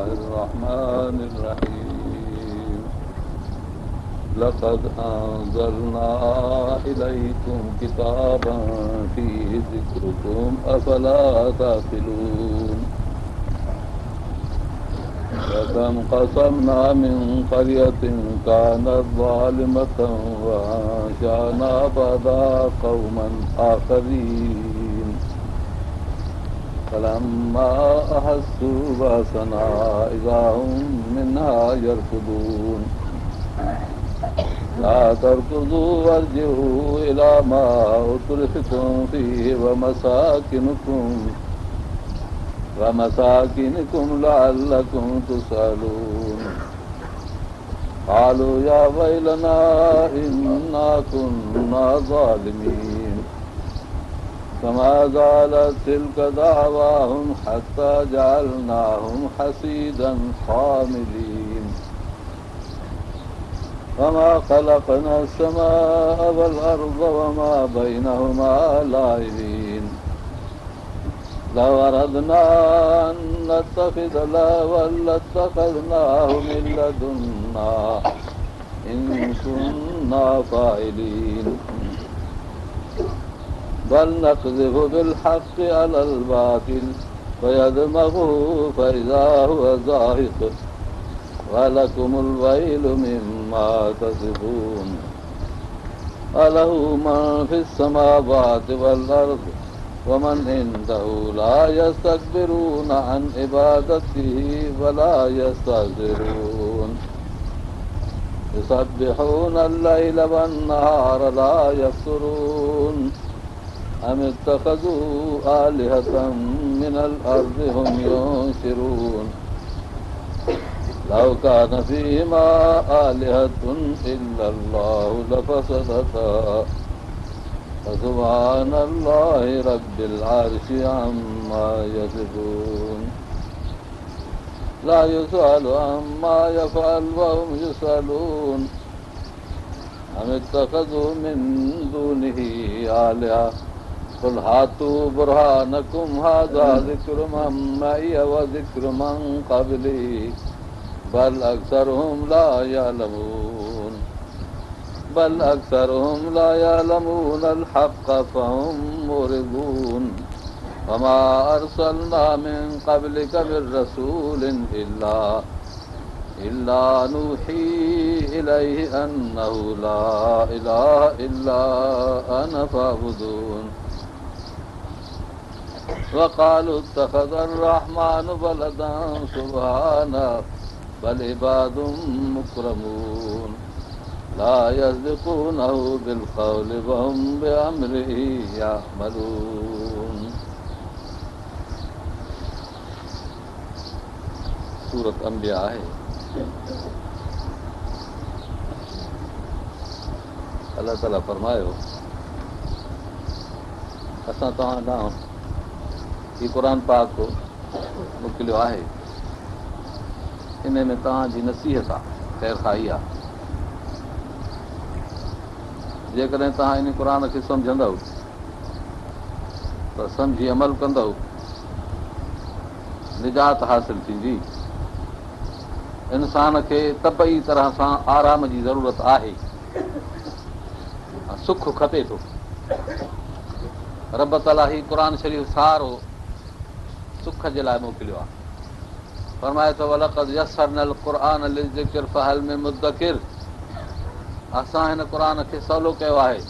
الله الرحمن الرحيم. لقد أنزلنا إليكم كتابا فيه ذكركم، أفلا تعقلون؟ وكم قصمنا من قرية كانت ظالمة وأنشأنا بعدها قوما آخرين، فلما أحسوا بأسنا إذا هم منها يركضون. لا تركضوا وارجعوا إلى ما أترفتم فيه ومساكنكم لعلكم تسألون. قالوا يا ويلنا إنا كنا ظالمين. فما زالت تلك دعواهم حتى جعلناهم حصيدا خامدين. وما خلقنا السماء والأرض وما بينهما لاعبين. لو أردنا أن نتخذ لهوا لاتخذناه من لدنا إن كنا فاعلين. بل نقذف بالحق على الباطل فيدمغه فإذا هو زاهق، ولكم الويل مما تصفون. وله من في السماوات والأرض ومن عنده لا يستكبرون عن عبادته ولا يستحسرون. يسبحون الليل والنهار لا يفترون. أم اتخذوا آلهة من الأرض هم ينشرون. لو كان فيهما آلهة إلا الله لفسدتا، فسبحان الله رب العرش عما يصفون. لا يسأل عما يفعل وهم يسألون. أم اتخذوا من دونه آلهة قل هاتوا برهانكم، هذا ذكر من معي وذكر من قبلي، بل أكثرهم لا يعلمون. بل أكثرهم لا يعلمون الحق فهم معرضون. وما أرسلنا من قبلك من رسول إلا نوحي إليه أنه لا إله إلا أنا فاعبدون. وقالوا اتخذ الرحمن ولدا سبحانه، بل عباد مكرمون. لا يسبقونه بالقول وهم بأمره يعملون. سورة انبياء آهي. الله تعاليٰ فرمايو، اسان توهان ڏانهن هي قرآن پاڪ موڪليو آهي، ان ۾ توهان جي نصيحت آهي، خير خواهي آهي. جيڪڏهن توهان ان قرآن کي سمجهندؤ ته سمجهي عمل ڪندؤ، نجات حاصل ٿيندي. انسان کي طبعي طرح سان آرام جي ضرورت آهي، سک کپي ٿو. رب تعاليٰ هي قرآن شريف سارو سک جي لاءِ موڪليو آهي. فرمائي ٿو، ولقد يسرنا القرآن للذڪر فهل من مدڪر. اسان هن قرآن کي سولو ڪيو آهي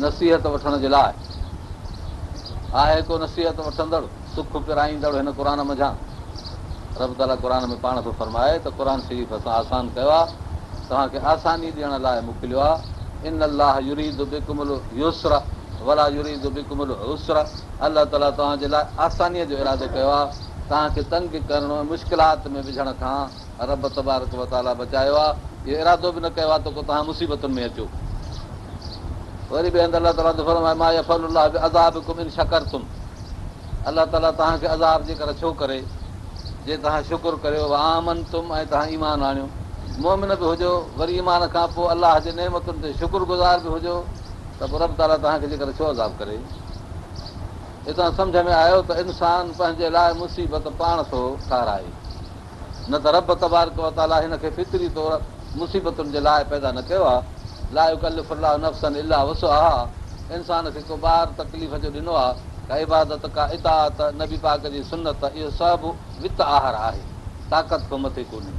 نصيحت وٺڻ جي لاءِ. آهي ڪو نصيحت وٺندڙ، سک پرائيندڙ هن قرآن منجهان؟ رب تعاليٰ قرآن ۾ پاڻ ٿو فرمائي ته قرآن شريف اسان آسان ڪيو آهي، توهان کي آساني ڏيڻ لاءِ موڪليو آهي. ان الله يريد بڪم اليسر ولا يريد بڪم العسر. الله تعاليٰ توهان جي لاءِ آسانيءَ جو ارادو ڪيو آهي، توهان کي تنگ ڪرڻ ۽ مشڪلات ۾ وجهڻ کان رب تبارڪ وتعاليٰ بچايو آهي. اهو ارادو به نه ڪيو آهي ته ڪو توهان مصيبتن ۾ اچو. وري ٻئي هنڌ الله تعاليٰ ٿو فرمائي، ما يفعل الله بعذابڪم ان شڪرتم. الله تعاليٰ توهان کي عذاب جيڪر ڇو ڪري جي توهان شڪر ڪريو، وآمنتم ۽ توهان ايمان آڻيو. مؤمن به هجو، وري ايمان کان پوءِ الله جي نعمتن تي شڪر گذار به هجو، ته پوءِ رب تعاليٰ توهان کي جيڪر ڇو عذاب ڪري؟ هتان سمجهه ۾ آيو ته انسان پنهنجي لاءِ مصيبت پاڻ ٿو ٺهرائي. نه ته رب تبارڪ وتعاليٰ هن کي فطري طور مصيبتن جي لاء پيدا نه ڪيو آهي. لا يڪلف الله نفسا الا وسعها انسان کي ڪو بار تڪليف جو ڏنو آهي، ڪا عبادت، ڪا اطاعت، نبي پاڪ جي سنت، اهو سڀ وت آهر آهي، طاقت کان مٿي ڪونهي.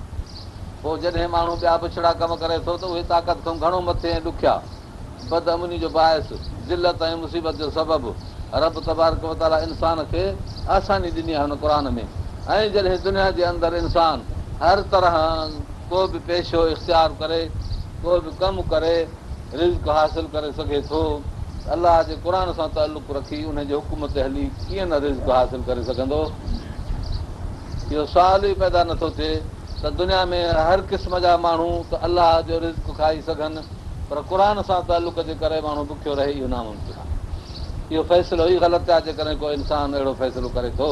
پوء جڏهن ماڻهو ٻيا بڇڙا ڪم ڪري ٿو ته اهي طاقت کان گهڻو مٿي ۽ ڏکيا، بدامني جو باعث، ذلت ۽ مصيبت جو سبب، رب تبارڪ وتعاليٰ انسان کي آساني ڏني آهي هن قرآن ۾ ۽ جڏهن دنيا جي اندر انسان هر طرح ڪو به پيشو اختيار ڪري، ڪو به ڪم ڪري رزق حاصل ڪري سگهي ٿو ته الله جي قرآن سان تعلق رکي ان جي حڪم تي هلي ڪيئن نه رزق حاصل ڪري سگهندو؟ اهو سوال ئي پيدا نٿو ٿئي ته دنيا ۾ هر قسم جا ماڻهو ته الله جو رزق کائي سگهن پر قرآن سان تعلق جي ڪري ماڻهو بکيو رهي اهو ناممڪن آهي. اهو فيصلو ئي غلط آهي جيڪڏهن ڪو انسان اهڙو فيصلو ڪري ٿو.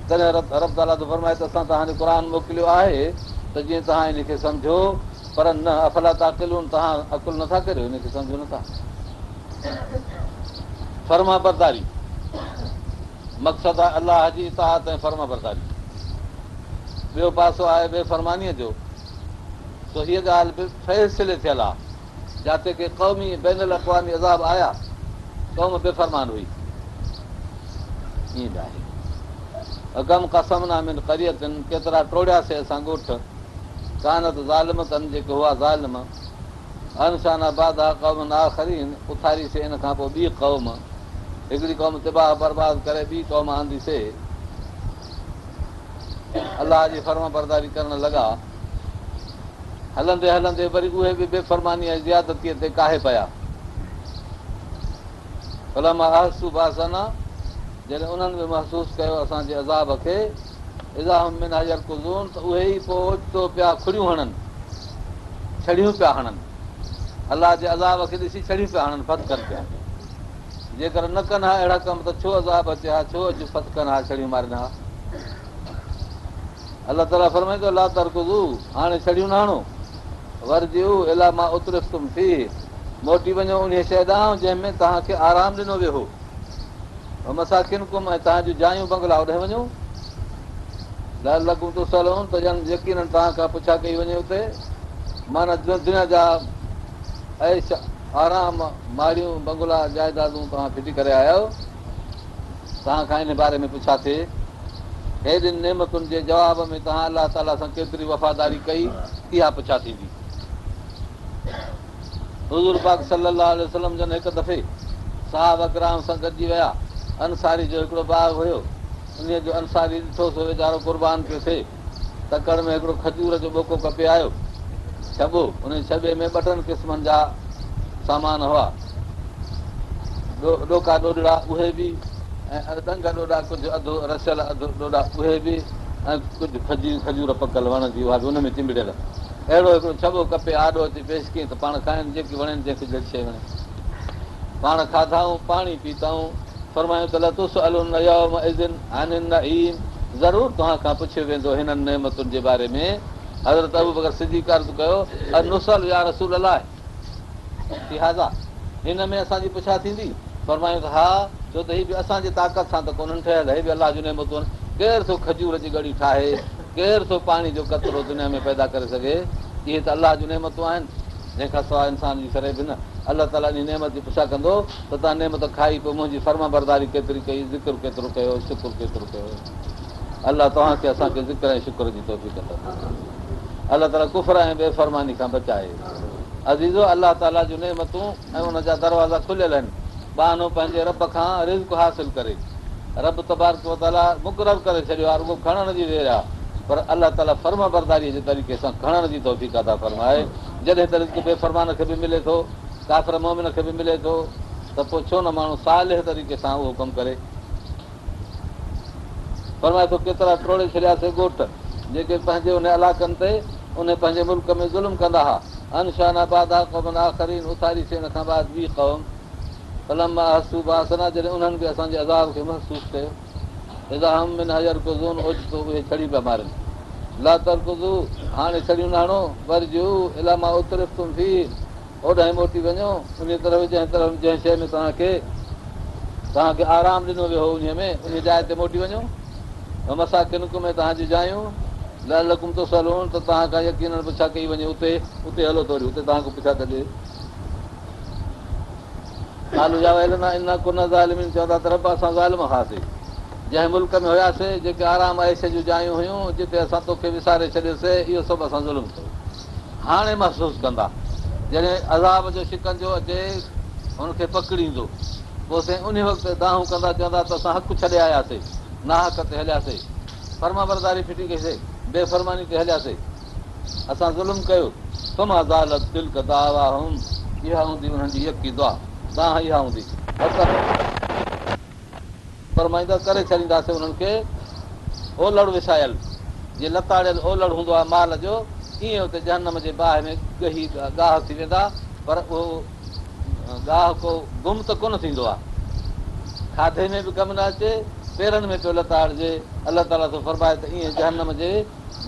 تڏهن رب تعاليٰ ٿو فرمائي ته اسان توهان ڏي قرآن موڪليو آهي ته جيئن توهان ان کي سمجهو پر نه افلا تعقلون توهان عقل نٿا ڪريو ان کي سمجهو نٿا. فرمانبرداري مقصد آهي الله جي اطاعت ۽ فرمانبرداري. ٻيو پاسو آهي بي فرمانيء جو سو هيء ڳالهه به فيصلي ٿيل آهي. جاتي ڪي قومي ۽ بين الاقوامي عذاب آيا، قوم بي فرمان هئي. ائين به آهي. وڪم قصمنا من قرية ڪيترا ٽوڙياسي اسان ڳوٺ، ڪانت ظالمة جيڪي هئا ظالم، انشانا بعدها قوما آخرين اٿاريسي ان کان پوء ٻي قوم، هڪڙي قوم تباهه برباد ڪري ٻي قوم آنديسي. الله جي فرمانبرداري ڪرڻ لڳا. هلندي هلندي وري اهي به بي فرماني ۽ زيادتيء تي ڪاهي پيا. فلما احسوا باسنا جڏهن انهن به محسوس ڪيو اسان جي عذاب کي، اذا هم منها يرڪضون ته اهي ئي پوء اوچتو پيا کڙيون هڻن، ڇڙهيون پيا هڻن، الله جي عذاب کي ڏسي ڇڙهيون پيا هڻن، ڦٿڪن پيا. جيڪر نه ڪن ها اهڙا ڪم ته ڇو عذاب اچي ها، ڇو اچي ڦٿڪن ها، ڇڙهيون مارين ها. الله تعاليٰ فرمائي ٿو لا ترڪضوا هاڻي ڇڙهيون نه هڻو وارجعوا الي ما اترفتم فيه موٽي وڃو انهيء شيء ڏانهن جنهن ۾ توهان کي آرام ڏنو ويو هو ومساڪنڪم ۽ توهان جون جايون بنگلا اوڏانهن وڃو لعلڪم تسئلون ته ڄڻ يقيناً توهان کان پڇا ڪئي وڃي اتي معنيٰ دنيا جا عيش آرام ماڙيون بنگلا جائدادون توهان ڦٽي ڪري آيا آهيو توهان کان ان باري ۾ پڇا ٿئي، هيڏين نعمتن جي جواب ۾ توهان الله تعاليٰ سان ڪيتري وفاداري ڪئي، اها پڇا ٿيندي. حضور پاڪ صلّي اللّٰه عليه وسلّم جن هڪ دفعي صحابه ڪرام سان گڏجي ويا، انصاري جو هڪڙو باغ هيو، انهيء جو انصاري ڏٺو سو ويچارو قربان پيو ٿئي، تڪڙ ۾ هڪڙو کجور جو ٻوڪو ڪپي آيو، ڇٻو، انهيء ڇٻي ۾ ٻه ٽن قسمن جا سامان هئا. ڏوڪا ڏوڏڙا اهي به ۽ ڏنگ ڏوڏا ڪجهه اڌ رسيل اڌ ڏوڏا اهي به ۽ ڪجهه کجي کجور پڪل وڻ جي اها به ان ۾ چنبڙيل. اهڙو هڪڙو ڇٻو ڪپي آڏو اچي پيش ڪيائين ته پاڻ کائن جيڪي وڻين جنهن کي جهڙي شيء وڻي. پاڻ کاڌائون پاڻي پيتائون. فرمايائون ته لتسئلن يومئذ عن النعيم ضرور توهان کان پڇيو ويندو هنن نعمتن جي باري ۾. حضرت ابوبڪر صديق عرض ڪيو انسئل يا رسول الله في هذا، هن ۾ اسان جي پڇا ٿيندي؟ فرمايائون ته ها، ڇو ته هي به اسان جي طاقت سان ته ڪونهن ٺهيل، هي به الله جون نعمتون آهن، ڪير ٿو کجور جي ڳڙي ٺاهي، ڪير ٿو پاڻي جو قطرو دنيا ۾ پيدا ڪري سگهي، اهي ته الله جون نعمتون آهن، جنهن کان سواء انسان جي سري به نه. الله تعاليٰ انهي نعمت جي پڇا ڪندو ته توهان نعمت کائي پوء منهنجي فرمانبرداري ڪيتري ڪئي، ذڪر ڪيترو ڪيو، شڪر ڪيترو ڪيو. الله توهان کي اسان کي ذڪر ۽ شڪر جي توفيق عطا فرمائي. الله تعاليٰ ڪفر ۽ بي فرماني کان بچائي. عزيزو! الله تعاليٰ جون نعمتون ۽ ان جا دروازا کليل آهن، ٻانهو پنهنجي رب کان رزق حاصل ڪري. رب تبارڪ وتعاليٰ مقرر ڪري ڇڏيو آهي، رڳو کڻڻ جي دير آهي، پر الله تعاليٰ فرمانبرداريء جي طريقي سان کڻڻ جي توفيق عطا فرمائي. جڏهن ته رزق بي فرمان کي به ملي ٿو، ڪافر مؤمن کي به ملي ٿو ته پوء ڇو نه ماڻهو صالح طريقي سان اهو ڪم ڪري. فرمائي ٿو، ڪيترا ٽوڙي ڇڏياسين ڳوٺ، جيڪي پنهنجي انهن علاقن تي، انهي پنهنجي ملڪ ۾ ظلم ڪندا ها. انشانا بعدها قوما آخرين اٿاريسين ان کان بعد ٻي قوم. فلما احسوا باسنا جڏهن انهن به اسان جي عذاب کي محسوس ڪيو. اذا هم منها يرڪضون اوچتو اهي ڇڙهيون پيا مارن. لا ترڪضوا هاڻي ڇڙهيون نه هڻو، وارجعوا الي ما اترفتم فيه اوڏانهن موٽي وڃو، انهيء طرف جنهن طرف جنهن شيء ۾ توهان کي توهان کي آرام ڏنو ويو هو انهيء ۾ انهيء جاء تي موٽي وڃو. ومساڪنڪم ۽ توهان جون جايون. لعلڪم تسئلون ته توهان کان يقيناً پڇا ڪئي وڃي اتي، اتي هلو ته وري اتي توهان کان پڇا ڪجي. قالوا يا ويلنا انا ڪنا ظالمين چوندا ته رب اسان ظالم هئاسين جنهن ملڪ ۾ هياسين جيڪي آرام عيش جون جايون هيون جتي اسان توکي وساري ڇڏيوسي اهو سڀ اسان ظلم ڪيو هاڻي محسوس ڪندا جڏهن عذاب جو شڪنجو اچي هن کي پڪڙيندو پوء سائين انهي وقت دانهون ڪندا چوندا ته اسان حق ڇڏي آياسي ناحق تي هلياسي فرمانبرداري ڦٽي ڪئيسي بي فرماني تي هلياسي اسان ظلم ڪيو، فما زالت تلڪ دعواهم اها هوندي انهن جي يڪي دعا، دانهن اها هوندي. حتيٰ فرمائيندو ڪري ڇڏينداسين انهن کي اولڙ وسايل، جيئن لتاڙيل اولڙ هوندو آهي مال جو، ائين اتي جهنم جي باهه ۾ ڳهي ڳاهه ٿي ويندا، پر اهو ڳاهه ڪو گم ته ڪونه ٿيندو آهي، کاڌي ۾ به ڪم نه اچي، پيرن ۾ پيو لتاڙجي، الله تعاليٰ ٿو فرمائي ته ائين جهنم جي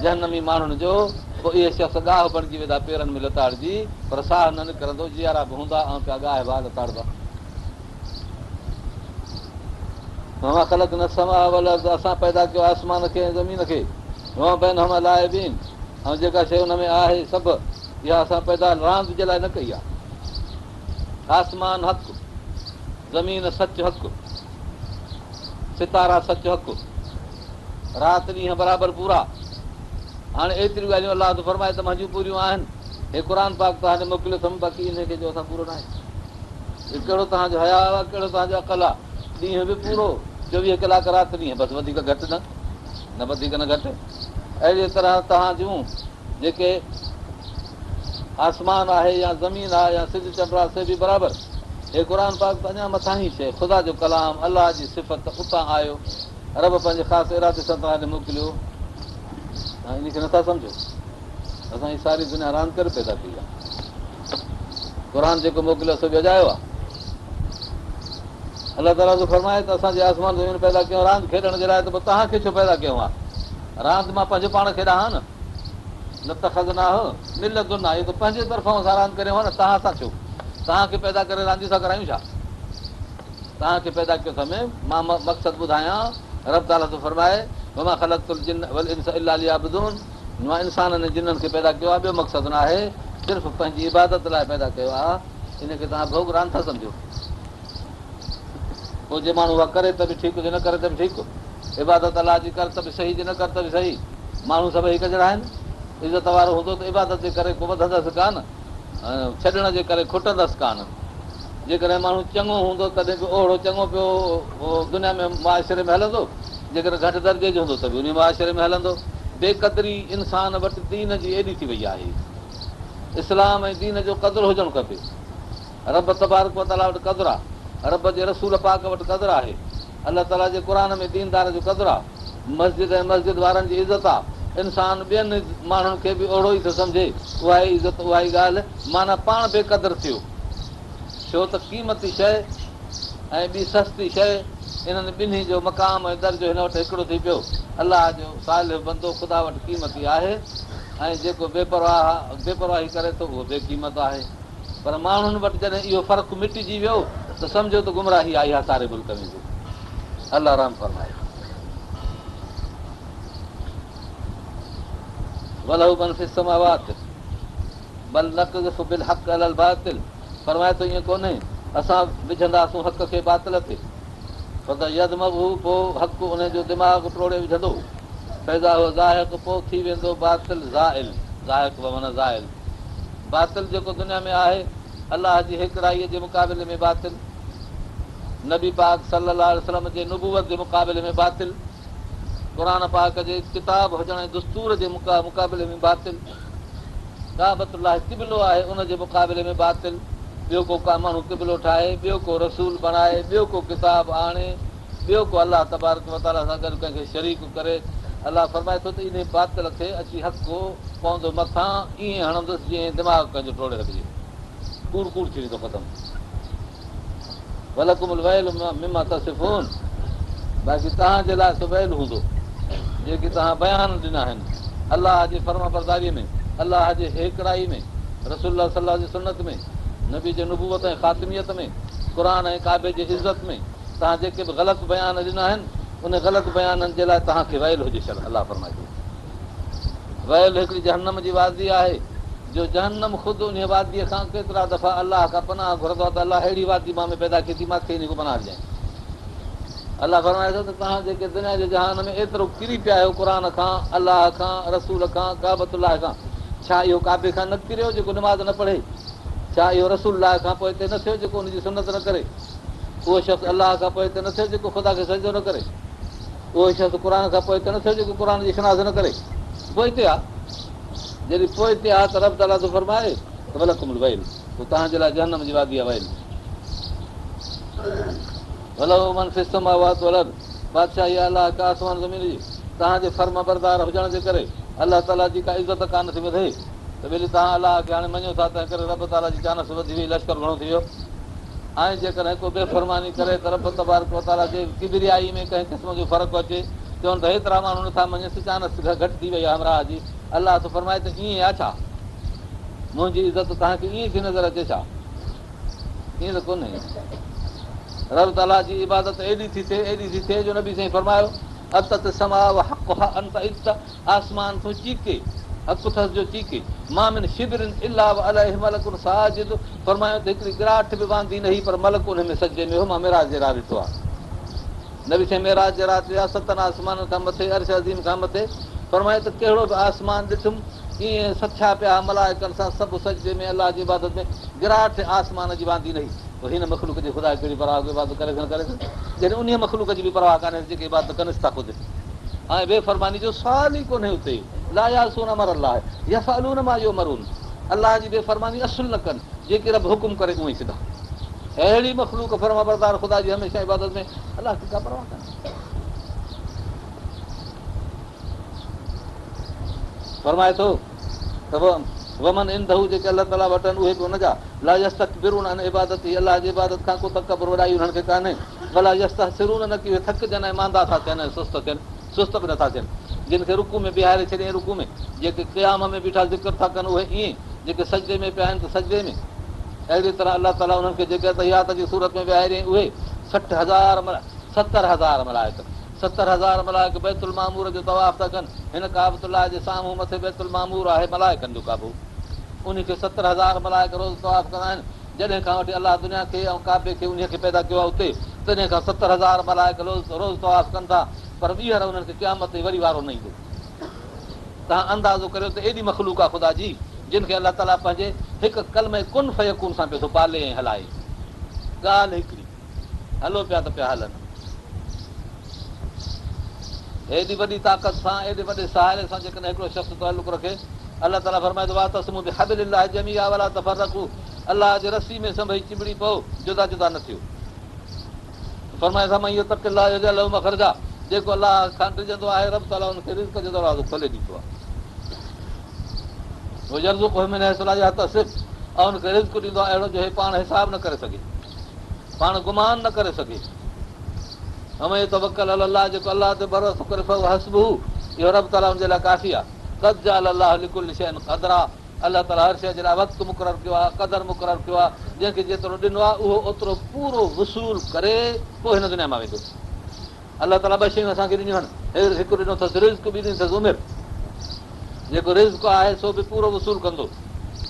جهنمي ماڻهن جو، پوء اهي شخص ڳاهه بڻجي ويندا پيرن ۾ لتاڙجي، پر ساهه نه نڪرندو، جيئرا به هوندا ۽ پيا ڳاهبا لتاڙبا. وما خلقنا السماء والارض اسان پيدا ڪيو آسمان کي ۽ زمين کي، وما بينهما لاعبين ۽ جيڪا شيء ان ۾ آهي سڀ اها اسان پيدا راند جي لاء نه ڪئي آهي. آسمان حق، زمين سچ حق، ستارا سچ حق، رات ڏينهن برابر پورا. هاڻي ايتريون ڳالهيون الله ٿو فرمائي ته منهنجون پوريون آهن. هي قرآن پاڪ توهان ڏي موڪليو اٿم باقي انهي کي جو اسان پورو ناهي. هي ڪهڙو توهان جو حياء آهي ڪهڙو توهان جو عقل آهي. ڏينهن به پورو 24 ڪلاڪ رات ڏينهن بس وڌيڪ گهٽ نه نه وڌيڪ نه گهٽ. اهڙيء طرح توهان جون جيڪي آسمان آهي يا زمين آهي يا سج چنڊ آهي سي به برابر. هي قرآن پاڪ ته اڃا مٿاهين شيء خدا جو ڪلام الله جي صفت اتان آيو. رب پنهنجي خاص ارادي سان توهان ڏي موڪليو، توهان ان کي نٿا سمجهو. اسان هي ساري دنيا راند ڪري پيدا ڪئي آهي. قرآن جيڪو موڪليو سو به اجايو آهي. الله تعاليٰ ٿو فرمائي ته اسان جي آسمان زمين پيدا ڪيون راند کيڏڻ جي لاء ته پوء توهان کي ڇو پيدا ڪيو آهي؟ راند مان پنهنجو پاڻ کيڏان ها نه. لاتخذناه من لدنا اهو ته پنهنجي طرفان اسان راند ڪريون ها نه توهان سان ڇو؟ توهان کي پيدا ڪري رانديون ٿا ڪرايون ڇا؟ توهان کي پيدا ڪيو اٿم، مان مقصد ٻڌايان، رب تعاليٰ ٿو فرمائي، وما خلقت الجن والانس الا ليعبدون مان انسانن ۽ جنن کي پيدا ڪيو آهي ٻيو مقصد نه آهي، صرف پنهنجي عبادت لاء پيدا ڪيو آهي، ان کي توهان ڀوڳ راند ٿا سمجهو. پوء جي ماڻهو اها ڪري ته به ٺيڪ جي نه ڪري ته به ٺيڪ، عبادت الله جي ڪر ته به صحيح جي نه ڪر ته به صحيح، ماڻهو سڀئي هڪ جهڙا آهن، عزت وارو هوندو ته عبادت جي ڪري ڪو وڌندس ڪانه. ڇڏڻ جي ڪري کٽندس ڪانه. جيڪڏهن ماڻهو چڱو هوندو تڏهن به اوهڙو چڱو پيو دنيا ۾ معاشري ۾ هلندو، جيڪڏهن گهٽ درجي جو هوندو ته به انهي معاشري ۾ هلندو. بي قدري انسان وٽ دين جي ايڏي ٿي وئي آهي. اسلام ۽ دين جو قدر هجڻ کپي. رب تبارڪ وتعاليٰ وٽ قدر آ. رب جي رسول پاڪ وٽ قدر آهي. الله تعاليٰ جي قرآن ۾ ديندار جو قدر آ. مسجد ۽ مسجد وارن جي عزت آ. انسان ٻين ماڻهن کي به اوهڙو ئي ٿو سمجهي. اها ئي عزت، اها ئي ڳالهه، معنيٰ پاڻ بي قدر ٿيو. ڇو ته قيمتي شيء ۽ ٻي سستي شيء، انهن ٻنهي جو مقام ۽ درجو هن وٽ هڪڙو ٿي پيو. الله جو صالح بندو خدا وٽ قيمتي آهي ۽ جيڪو بي پرواهه بي پرواهي ڪري ٿو اهو بي قيمت آهي. پر ماڻهن وٽ جڏهن اهو فرق مٽجي ويو ته سمجهو ته گمراهي آئي آهي ساري ملڪ ۾ به. الله رحم فرمائي. وله من في السماوات بل نقذف بالحق علي الباطل فرمائي ٿو ائين ڪونهي اسان وجهنداسون حق کي باطل تي فيدمغه پوء حق ان جو دماغ ٽوڙي وجهندو فاذا هو زاهق پوء ٿي ويندو باطل زائل زاهق بمعنيٰ زائل باطل جيڪو دنيا ۾ آهي، الله جي هيڪڙائيء جي مقابلي ۾ باطل، نبي پاڪ صلّي الله عليه وسلّم جي نبوت جي مقابلي ۾ باطل، قرآن پاڪ جي ڪتاب هجڻ ۽ دستور جي مقابلي ۾ باطل، ڪعبة الله قبلو آهي ان جي مقابلي ۾ باطل، ٻيو ڪو ڪا ماڻهو قبلو ٺاهي، ٻيو ڪو رسول بڻائي، ٻيو ڪو ڪتاب آڻي، ٻيو ڪو الله تبارڪ وتعاليٰ سان گڏ ڪنهن کي شريڪ ڪري، الله فرمائي ٿو ته انهي باطل کي اچي حق پوندو مٿان ائين هڻندس جيئن دماغ ڪنهن جو ٽوڙي رکجي ڪوڙ ڪوڙ ٿي ويندو ختم. ولڪم الويل مما تصفون باقي توهان جي لاء سو ويل هوندو جيڪي توهان بيان ڏنا آهن الله جي فرمانبرداري ۾ الله جي هيڪڙائي ۾ رسول الله صلي الله جي سنت ۾ نبي جي نبوت ۽ خاتميت ۾ قرآن ۽ ڪعبي جي عزت ۾ توهان جيڪي به غلط بيان ڏنا آهن، انهن غلط بيانن جي لاء توهان کي ويل هجي شل الله فرمائي ٿو. ويل هڪڙي جهنم جي وادي آهي، جو جهنم خود انهيء واديء کان ڪيترا دفعا الله کان پناهه گهرندو آهي ته الله ههڙي وادي مان ۾ پيدا ڪئي ٿي، مان کي انهيء کان پناهه ڏجانء. الله فرمائي ٿو ته توهان جيڪي دنيا جي جهان ۾ ايترو ڪري پيا آهيو قرآن کان، الله کان، رسول کان، ڪعبة الله کان، ڇا اهو ڪعبي کان نه ڪريو جيڪو نماز نه پڙهي؟ ڇا اهو رسول الله کان پوئتي نه ٿيو جيڪو ان جي سنت نه ڪري؟ اهو شخص الله کان پوئتي نه ٿيو جيڪو خدا کي سجدو نه ڪري؟ اهو شخص قرآن کان پوئتي نه ٿيو جيڪو قرآن جي شناس نه ڪري. پوئتي آ. جڏهن پوئتي آ ته رب تعاليٰ ٿو فرمائي ته ولڪم الويل پوء توهان جي لاء جهنم جي وادي آ ويل. وله من في السماوات والارض بادشاهي آ الله کي آسمان زمين جي. توهان جي فرمانبردار هجڻ جي ڪري الله تعاليٰ جي ڪا عزت ڪانه ٿي وڌي ته ٻيلي توهان الله کي هاڻي مڃيو ٿا تنهن ڪري رب تعاليٰ جي چانس وڌي وئي لشڪر گهڻو ٿي ويو. ۽ جيڪڏهن ڪو بي فرماني ڪري ته رب تبارڪ وتعاليٰ جي ڪبريائي ۾ ڪنهن قسم جو فرق اچي، چون ته هيترا ماڻهو نٿا مڃينس، چانس گهٽ ٿي وئي آهي همراهه جي، الله ٿو فرمائي ته ائين آهي ڇا؟ منهنجي عزت توهان کي ائين ٿي نظر اچي ڇا؟ ائين ته ڪونهي. رب تعاليٰ جي عبادت ايڏي ٿي ٿئي، ايڏي ٿي ٿئي جو نبي سائين فرمايو، عطت السماء وحقها ان تعط آسمان ٿو چيڪي، حق اٿس جو چيڪي، ما من شبر الا وعليه ملڪ ساجد، فرمايو ته هڪڙي گراٺ به واندي نه هئي پر ملڪ انهي ۾ سجدي ۾ هو، مان معراج جي رات ڏٺو آهي. نبي سائين معراج جي رات ويا ستن آسمانن کان مٿي عرش عظيم کان مٿي، فرمايو ته ڪهڙو به آسمان ڏٺم ائين سٿيا پيا ها ملائڪن سان سڀ سجدي ۾ الله جي عبادت ۾، گراٺ آسمان جي واندي نه هئي، پوء هن مخلوق جي خدا ڪهڙي پرواهه ڪو عبادت ڪري نه ڪري جڏهن انهيء مخلوق جي به پرواهه ڪانهي جيڪي عبادت ڪنس ٿا خود ۽ بي فرماني جو سوال ئي ڪونهي اتي لا يعصون امر الله يفعلون ما يؤمرون الله جي بي فرماني اصل نه ڪن جيڪي رب حڪم ڪري اونئي سڌا اهڙي مخلوق فرمانبردار خدا جي هميشه عبادت ۾ الله کي ڪا پرواهه ڪانهي فرمائي ٿو ته ومن عنده جيڪي الله تعاليٰ وٽ آهن اهي به ان جا لا يستڪبرون عن عبادته الله جي عبادت کان ڪو تڪبر وڏائي انهن کي ڪانهي ولا يستحسرون نه ڪي اهي ٿڪجن ۽ ماندا ٿا ٿين ۽ سست ٿين سست به نٿا ٿين جن کي رڪوع ۾ بيهاري ڇڏيائين رڪوع ۾ جيڪي قيام ۾ بيٺا ذڪر ٿا ڪن اهي ائين جيڪي سجدي ۾ پيا آهن ته سجدي ۾ اهڙي طرح الله تعاليٰ انهن کي جيڪي التحيات جي صورت ۾ ويهاريائين اهي 60,000 70,000 ملائڪ 70,000 ملائڪ بيت المعمور جو طواف ٿا ڪن. هن ڪعبة الله جي سامهون مٿي بيت المعمور آهي ملائڪن جو ڪعبو. انهي کي 70,000 ملائڪ روز طواف ڪندا آهن. جڏهن کان وٺي الله دنيا کي ۽ ڪعبي کي انهي کي پيدا ڪيو آهي اتي تڏهن کان 70,000 ملائڪ روز طواف ڪن ٿا پر ٻيهر انهن کي قيامت تائين وري وارو نه ايندو. توهان اندازو ڪريو ته ايڏي مخلوق آهي خدا جي جن کي الله تعاليٰ پنهنجي هڪ ڪلمي ڪن فيڪون سان پيو ٿو پالي ۽ هلائي. ڳالهه هڪڙي. هلو پيا ته پيا هلن. ايڏي وڏي طاقت سان، ايڏي وڏي سهاري سان جيڪڏهن هڪڙو شخص تعلق رکي، الله تعاليٰ فرمائي ٿو، واعتصموا بحبل الله جميعا ولا تفرقوا الله جي رسي ۾ سڀئي چنبڙي پئو، جدا جدا نه ٿيو. فرمائي ٿو، ومن يتق الله يجعل له مخرجا جيڪو الله کان ڊڄندو آهي، رب تعاليٰ ان کي رزق جو دروازو کولي ڏيندو آهي. ويرزقه من حيث لا يحتسب ۽ ان کي رزق ڏيندو آهي اهڙو جو هي پاڻ حساب نه ڪري سگهي. پاڻ گمان نه ڪري سگهي. ومن يتوڪل علي الله جيڪو الله تي ڀروسو ڪري فهو حسبه اهو رب تعاليٰ ان جي لاء ڪافي آهي. قد جعل الله لڪل شيء قدرا الله تعاليٰ هر شيء جي لاء وقت مقرر ڪيو آهي، قدر مقرر ڪيو آهي، جنهن کي جيترو ڏنو آهي اهو اوترو پورو وصول ڪري پوء هن دنيا مان ويندو. الله تعاليٰ ٻه شيون اسان کي ڏنيون آهن، هڪ ڏنو اٿس رزق ٻي ڏني اٿس عمر. جيڪو رزق آهي سو به پورو وصول ڪندو،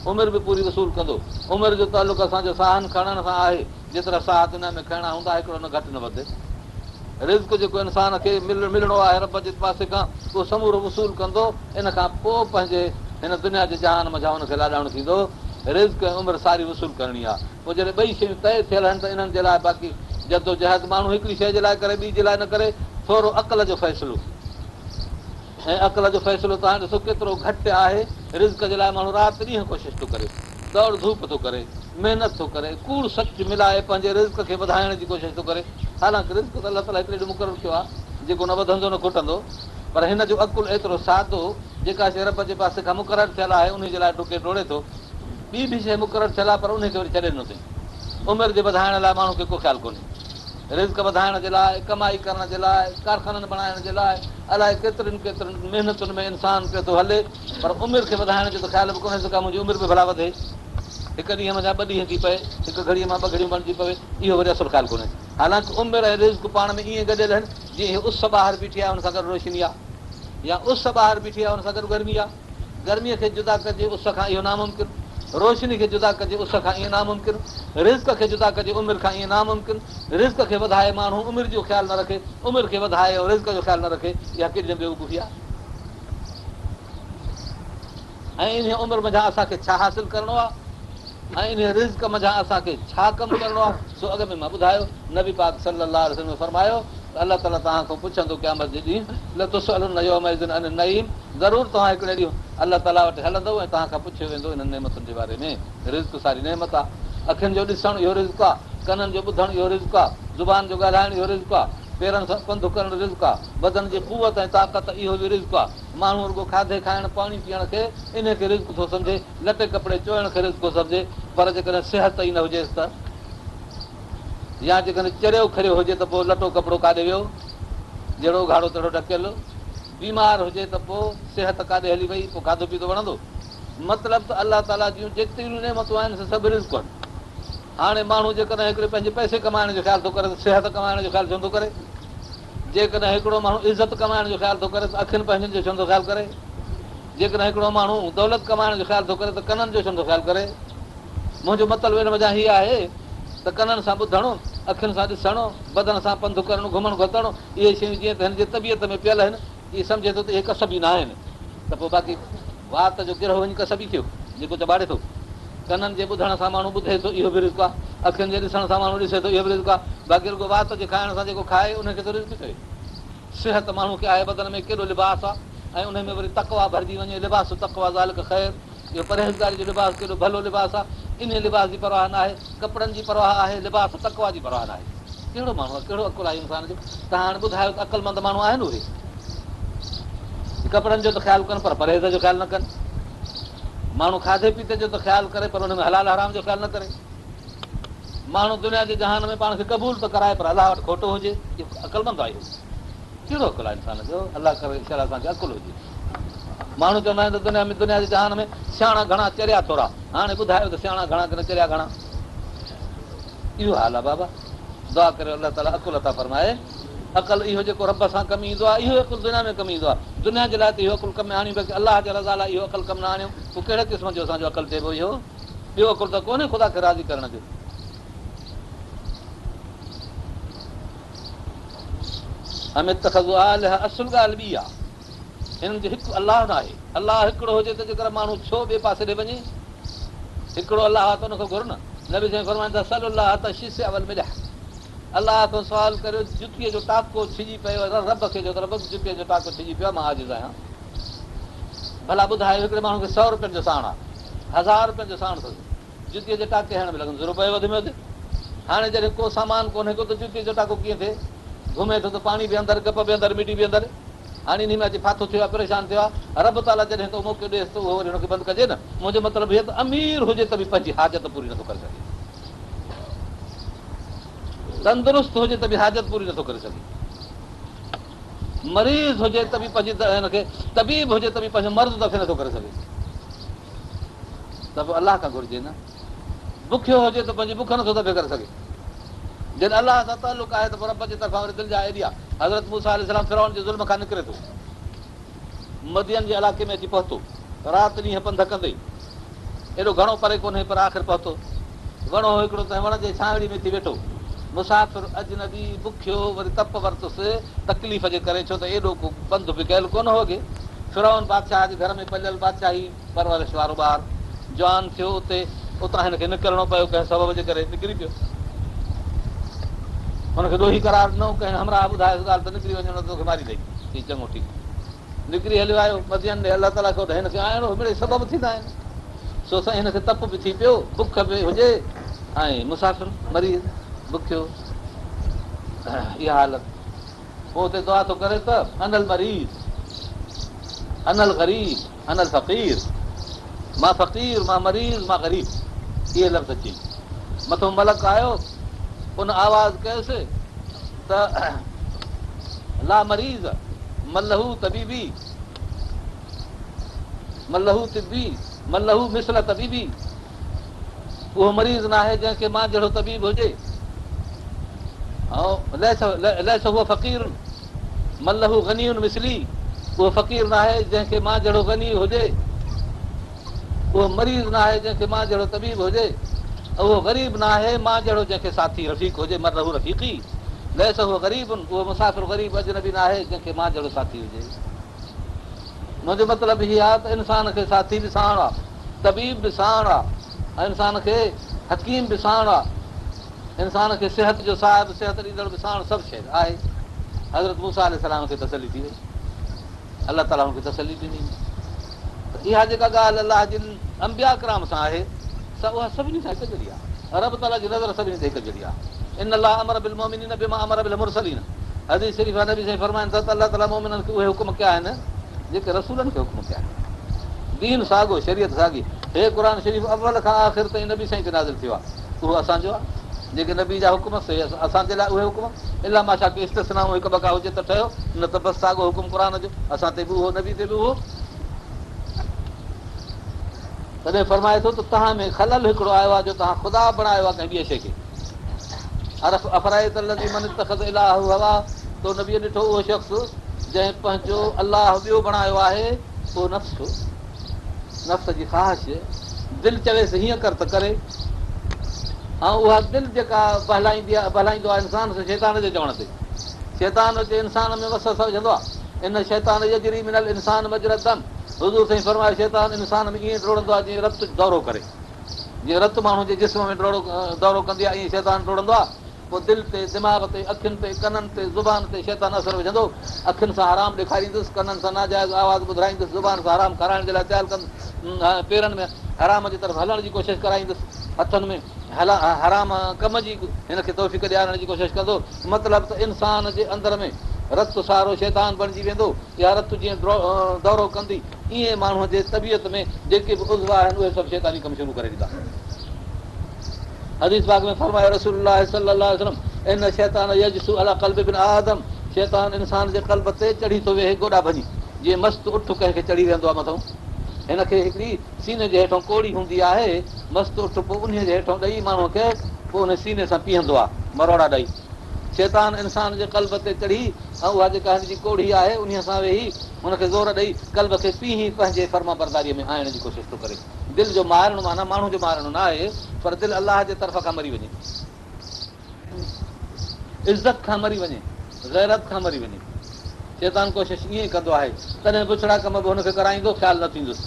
عمر به پوري وصول ڪندو. عمر جو تعلق اسان جو ساهن کڻڻ سان آهي، جيترا ساهه دنيا ۾ کڻڻا هوندا هڪڙو نه گهٽ نه وڌ. رزق جيڪو انسان کي ملڻو آهي رب جي پاسي کان اهو سمورو وصول ڪندو، ان کان پوء پنهنجي هن دنيا جي جهان منجهان ان کي لاڏاڻو ٿيندو. رزق ۽ عمر ساري وصول ڪرڻي آهي. پوء جڏهن ٻئي شيون طئي ٿيل آهن ته انهن جي لاء باقي جدوجهد ماڻهو هڪڙي شيء جي لاء ڪري ٻي جي لاء نه ڪري ٿورو عقل جو فيصلو ۽ عقل جو فيصلو توهان ڏسو ڪيترو گهٽ آهي رزق جي لاء ماڻهو رات ڏينهن ڪوشش ٿو ڪري دوڙ ڌوپ ٿو ڪري محنت ٿو ڪري ڪوڙ سچ ملائي پنهنجي رزق کي وڌائڻ جي ڪوشش ٿو ڪري حالانڪ رزق ته الله تعاليٰ هڪڙي ڏينهن مقرر ڪيو آهي جيڪو نه وڌندو نه کٽندو پر هن جو عقل ايترو سادو جيڪا شيء رب جي پاسي کان مقرر ٿيل آهي انهي جي لاء ڊڪي ڊوڙي ٿو ٻي به شيء مقرر ٿيل آهي پر انهي کي وري ڇڏي ڏنو اٿئي. عمر جي وڌائڻ لاء ماڻهو کي ڪو خيال ڪونهي. رزق وڌائڻ جي لاء، ڪمائي ڪرڻ جي لاء، ڪارخانن بڻائڻ جي لاء الائي ڪيترين ڪيترين محنتن ۾ انسان پيو ٿو هلي پر عمر کي وڌائڻ جو ته خيال به ڪونهيس ڪا منهنجي عمر به ڀلا وڌي. هڪ ڏينهن منجهان ٻه ڏينهن ٿي پئي، هڪ گهڙيء مان ٻه گهڙيون بڻجي پوي، اهو وري اصل خيال ڪونهيس. حالانڪ عمر ۽ رزق پاڻ ۾ ائين گڏيل آهن جيئن هي اس ٻاهر بيٺي آهي ان سان گڏ روشني آهي. يا اس ٻاهر بيٺي آهي ان سان گڏ گرمي آهي. گرميء کي جدا ڪجي اس کان اهو ناممڪن، روشني کي جدا ڪجي اس کان ائين ناممڪن، رزق کي جدا ڪجي عمر کان ائين ناممڪن، رزق کي وڌائي ماڻهو عمر جو خيال نه رکي، عمر کي وڌائي ۽ رزق جو خيال نه رکي، اها ڪيڏي نه بيوقوفي آهي. ۽ انهيء عمر منجهان اسان کي ڇا حاصل ڪرڻو آهي ۽ انهيء رزق منجهان اسان کي ڇا ڪم ڪرڻو آهي، سو اڳ ۾ مان ٻڌايو. نبي پاڪ صلي الله عليه وسلم فرمايو ته الله تعاليٰ توهان کان پڇندو قيامت جي ڏينهن، لتسئلن يومئذ عن النعيم، ضرور توهان هڪڙي ڏينهن الله تعاليٰ وٽ هلندؤ ۽ توهان کان پڇيو ويندو انهن نعمتن جي باري ۾. رزق ساري نعمت آهي. اکين جو ڏسڻ اهو رزق آهي، ڪنن جو ٻڌڻ اهو رزق آهي، زبان جو ڳالهائڻ اهو رزق آهي، پيرن سان پنڌ ڪرڻ رزق آهي، بدن جي قوت ۽ طاقت اهو به رزق آهي. ماڻهو رڳو کاڌي کائڻ، پاڻي پيئڻ کي انهي کي رزق ٿو سمجهي، لٽي ڪپڙي چوئڻ کي رزق ٿو سمجهي، پر جيڪڏهن صحت ئي نه هجيس ته؟ يا جيڪڏهن چريو کريو هجي ته پوء لٽو ڪپڙو ڪاڏي ويو؟ جهڙو اگهاڙو تهڙو ڍڪيل. بيمار هجي ته پوء صحت ڪاڏي هلي وئي؟ پوء کاڌو پيتو وڻندو؟ مطلب ته الله تعاليٰ جون جيتريون نعمتون آهن سي سڀ رزق آهن. هاڻي ماڻهو جيڪڏهن هڪڙي پنهنجي پئسي ڪمائڻ جو خيال ٿو ڪري ته صحت ڪمائڻ جو خيال ڇو نٿو ڪري؟ جيڪڏهن هڪڙو ماڻهو عزت ڪمائڻ جو خيال ٿو ڪري ته اکين پنهنجن جو ڇو نٿو خيال ڪري؟ جيڪڏهن هڪڙو ماڻهو دولت ڪمائڻ جو خيال ٿو ڪري ته ڪنن جو ڇو نٿو خيال ڪري؟ منهنجو مطلب ان منجهان هي آهي ته ڪنن سان ٻڌڻ، اکين سان ڏسڻ، بدن سان پنڌ ڪرڻ، گهمڻ گهتڻ، اهي شيون جيئن ته هن جي طبيعت ۾ پيل آهن، اهي سمجهي ٿو ته اهي ڪسبي نه آهن ته پوء باقي وات جو گرهه وڃي ڪسبي ٿيو، جيڪو چٻاڙي ٿو. ڪنن جي ٻڌڻ سان ماڻهو ٻڌي ٿو، اهو به رزق آهي. اکين جي ڏسڻ سان ماڻهو ڏسي ٿو، اهو به رزق آهي. باقي رڳو وات جي کائڻ سان جيڪو کائي، ان کي ٿو رزق چوي. صحت ماڻهو کي آهي، بدن ۾ ڪيڏو لباس آهي ۽ ان ۾ وري تقويٰ ڀرجي وڃي، لباس التقويٰ ذلڪ خير. اهو پرهيزگاري جو لباس ڪيڏو ڀلو لباس آهي، انهيء لباس جي پرواهه ناهي، ڪپڙن جي پرواهه آهي، لباس تقويٰ جي پرواهه ناهي. ڪهڙو ماڻهو آهي، ڪهڙو عقل آهي انسان جو؟ توهان هاڻي ٻڌايو ته عقلمند ماڻهو آهن اهي؟ ڪپڙن جو ته خيال ڪن پر پرهيز جو خيال نه ڪن. ماڻهو کاڌي پيتي جو ته خيال ڪري پر ان ۾ حلال حرام جو خيال نه ڪري. ماڻهو دنيا جي جهان ۾ پاڻ کي قبول ته ڪرائي پر الله وٽ کوٽو هجي، اهو عقلمند آهي؟ ڪهڙو عقل آهي انسان جو؟ الله ڪري انشاء الله اسان کي عقل هجي. ماڻهو چوندا آهن ته دنيا ۾ دنيا جي جهان ۾ سياڻا گهڻا چريا ٿورا. هاڻي ٻڌايو ته سياڻا گهڻا ڪين چريا گهڻا؟ اهو حال آهي بابا. دعا ڪريو الله تعالي عقل عطا فرمائي. عقل اهو جيڪو رب سان ڪم ايندو آهي اهو عقل دنيا ۾ ڪم ايندو آهي. دنيا جي لاء ته اهو عقل ڪم ۾ آڻيون باقي الله جي رضا لاء اهو عقل ڪم نه آڻيون پوء ڪهڙي قسم جو اسان جو عقل چئبو اهو؟ ٻيو عقل ته ڪونهي خدا کي راضي ڪرڻ جو. ام اتخذوا آلهة اصل ڳالهه ٻي آ هنن جو هڪ الله ناهي الله هڪڙو هجي ته جيڪر ماڻهو ڇو ٻئي پاسي ڏي وڃي هڪڙو الله آ ته ان کان گهر نه نبي سائين فرمائن ٿا سلوا الله الشسع والملح الله کان سوال ڪريو جتيء جو ٽاڪو ڇڄي پيو رب کي چئو ته رب جتيء جو ٽاڪو ڇڄي پيو مان عاجز آهيان ڀلا ٻڌايو هڪڙي ماڻهو کي سؤ روپين جو ساڻ آ هزار روپين جو ساڻ اٿس جتيء جي ٽاڪي هڻڻ ۾ لڳندس روپيو وڌ ۾ وڌ. هاڻي جڏهن ڪو سامان ڪونهي ڪو ته جتيء جو ٽاڪو ڪيئن ٿئي؟ گهمي ٿو ته پاڻي به اندر، گپ به اندر، مٽي به اندر. هاڻي انهي ۾ اچي ڦاٿو ٿيو آهي، پريشان ٿيو آهي. رب تعاليٰ جڏهن ته موقعو ڏئيس ته اهو وري هن کي بند ڪجي نه. منهنجو مطلب هي ته امير هجي ته به پنهنجي حاجت پوري نٿو ڪري سگهي. تندرست هجي ته به حاجت پوري نٿو ڪري سگهي. مريض هجي ته به پنهنجي هن کي طبيب هجي ته به پنهنجو مرض دفع نٿو ڪري سگهي. ته پوء الله کان گهرجي نه. بکيو هجي ته پنهنجي بک نٿو دفع ڪري سگهي. جڏهن الله سان تعلق آهي ته پوء رب جي طرفان وري دلجاء ايڏي آهي. حضرت موسيٰ عليه السلام فرعون جي ظلم کان نڪري ٿو. مدين جي علاقي ۾ اچي پهتو. رات ڏينهن پنڌ ڪندي. ايڏو گهڻو پري ڪونهي پر آخر پهتو. وڻ هو هڪڙو تنهن وڻ جي ڇانهڙي ۾ ٿي ويٺو. مسافر، اجنبي، بکيو، وري تپ ورتس تڪليف جي ڪري ڇو ته ايڏو ڪو پنڌ به ڪيل ڪونه هو اڳي. فرعون بادشاهه جي گهر ۾ پليل بادشاهي. پرورش وارو ٻار جوان ٿيو اتي اتان هن کي نڪرڻو پيو ڪنهن سبب جي ڪري نڪري پيو هن کي ڏوهي قرار ڏنو ڪنهن همراهه ٻڌايس ڳالهه ته نڪري وڃ نه ته توکي ماري ڏئي چي چڱو ٺيڪ نڪري هليو آيو مدين ڏي الله تعاليٰ کي هن کي آڻڻو مڙئي سبب ٿيندا آهن سو سائين هن کي تپ به ٿي پيو بک به هجي ۽ مسافر مريض بکيو اها حالت پوء اتي دعا ٿو ڪري ته انا المريض انا الغريب انا الفقير مان فقير مان مريض مان غريب اهي لفظ چئي مٿو ملڪ آيو ان آواز ڪيس ته لا مريض من له طبيبي من له طبي من له مثل طبيبي اهو مريض ناهي جنهن کي مان جهڙو طبيب هجي ليس هو فقير من له غني مثلي اهو فقير ناهي جنهن کي مان جهڙو غني هجي. اهو مريض ناهي جنهن کي مان جهڙو طبيب هجي. اهو غريب ناهي مان جهڙو جنهن کي ساٿي رفيق هجي من له رفيقي ليس هو غريب اهو مسافر غريب اجنبي ناهي جنهن کي مان جهڙو ساٿي هجي. منهنجو مطلب هي آهي ته انسان کي ساٿي به ساڻ آ، طبيب به ساڻ آ ۽ انسان کي حڪيم به ساڻ آ. انسان کي صحت جو صاحب، صحت ڏيندڙ به ساڻ سڀ شيء آهي. حضرت موسيٰ عليه السلام کي تسلي ٿي وئي. الله تعاليٰ هن کي تسلي ڏني ته اها جيڪا ڳالهه الله جي انبياء ڪرام سان آهي سا اها سڀني سان هڪ جهڙي آهي. رب تعاليٰ جي نظر سڀني تي هڪ جهڙي آهي. ان الله امر بالمؤمنين بما امر به المرسلين حديث شريف آهي نبي سائين فرمائن ٿا ته الله تعاليٰ مؤمنن کي اهي حڪم ڪيا آهن جيڪي رسولن کي حڪم ڪيا آهن. دين ساڳو، شريعت ساڳي. هي قرآن شريف اول کان آخر تائين نبي سائين تي نازل ٿيو آهي. اهو اسان جو آهي. جيڪي نبي جا حڪم سي اسان جي لاء اهي حڪم الا ماشاء ڪي استثنائون هڪ ٻه ڪا هجي ته ٺهيو نه ته بس ساڳو حڪم قرآن جو اسان تي به اهو نبي تي به اهو. تڏهن فرمائي ٿو ته توهان ۾ خلل هڪڙو آيو آهي جو توهان خدا بڻايو آهي ڪنهن ٻيء شيء کي. افرايت الذي من اتخذ الهه هواه تو نبيء ڏٺو اهو شخص جنهن پنهنجو الله ٻيو بڻايو آهي اهو نفس نفس جي خواهش دل چويس هيئن ڪر ته ڪري ۽ اها دل جيڪا بهلائيندي آهي بهلائيندو آهي انسان سو شيطان جي چوڻ تي شيطان اچي انسان ۾ وسوسا وجهندو آهي ان الشيطان يجري من الانسان مجري الدم حضور سائين فرمايو شيطان انسان ۾ ائين ڊوڙندو آهي جيئن رت دورو ڪري جيئن رت ماڻهو جي جسم ۾ ڊوڙو دورو ڪندي آهي ائين شيطان ڊوڙندو آهي پوء دل تي، دماغ تي، اکين تي، ڪنن تي، زبان تي شيطان اثر وجهندو. اکين سان حرام ڏيکاريندس، ڪنن سان ناجائز آواز ٻڌرائيندس، زبان سان حرام کارائڻ جي لاء تيار ڪندس، پيرن ۾ حرام جي طرف هلڻ جي ڪوشش ڪرائيندس، هٿن ۾ حرام ڪم جي هن کي توفيق ڏيارڻ جي ڪوشش ڪندو. مطلب ته انسان جي اندر ۾ رت سارو شيطان بڻجي ويندو. اها رت جيئن دورو ڪندي، ائين ماڻهوء جي طبيعت ۾ جيڪي به عضوا آهن، اهي سڀ شيطاني ڪم شروع ڪري ڏيندا. حديث پاڪ ۾ فرمايو رسول الله صلي الله عليه وسلم ان الشيطان يجثو علي قلب ابن آدم شيطان انسان جي قلب تي چڙهي ٿو ويهي گوڏا ڀڃي جيئن مست اٺ ڪنهن کي چڙهي ويهندو آهي مٿئون هن کي هڪڙي سيني جي هيٺون ڪوڙي هوندي آهي مست اٺ پوء انهيء جي هيٺون ڏئي ماڻهوء کي پوء ان سيني سان پيهندو آهي مروڙا ڏئي شيطان انسان جي قلب تي چڙهي ۽ اها جيڪا هن جي ڪوڙي آهي انهيء سان ويهي هن کي زور ڏئي قلب کي پيهي پنهنجي فرمانبرداريء ۾ آڻڻ جي ڪوشش ٿو ڪري. دل جو مارڻ معنيٰ ماڻهو جو مارڻ نه آهي پر دل الله جي طرف کان مري وڃي، عزت کان مري وڃي، غيرت کان مري وڃي. شيطان ڪوشش ائين ئي ڪندو آهي، تڏهن بڇڙا ڪم به هن کي ڪرائيندو، خيال نه ٿيندس.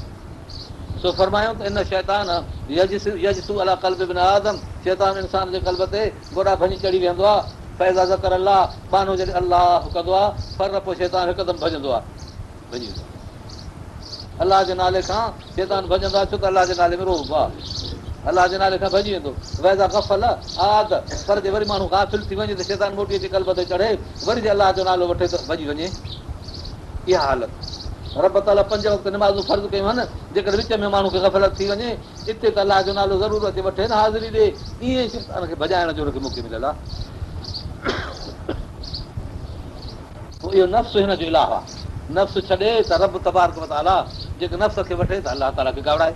سو فرمايو ته ان الشيطان يجثو علي قلب ابن آدم شيطان انسان جي قلب تي گوڏا ڀڃي چڙهي ويهندو آهي، فاذا ذڪر الله ٻانهو جڏهن الله ڪندو آهي، فر پوء شيطان هڪدم ڀڄندو آهي. ڀڄي ويندو آهي. الله جي نالي کان شيطان ڀڄندو آهي ڇو ته الله جي نالي ۾ رعب آهي. الله جي نالي کان ڀڄي ويندو. واذا غفل عاد پر جي وري ماڻهو غافل ٿي وڃي ته شيطان موٽي اچي قلب تي چڙهي وري جي الله جو نالو وٺي ته ڀڄي وڃي. اها حالت رب تعاليٰ پنج وقت نمازون فرض ڪيون آهن جيڪڏهن وچ ۾ ماڻهو کي غفلت ٿي وڃي اتي ته الله جو نالو ضرور اچي وٺي نه حاضري ڏي ائين شيطان کي ڀڄائڻ جو هن کي موقعو مليل آهي. پوء اهو نفس هن جو اله آهي. نفس ڇڏي ته رب تبارڪ وتعاليٰ، جيڪو نفس کي وٺي ته الله تعاليٰ کي ڪاوڙائي.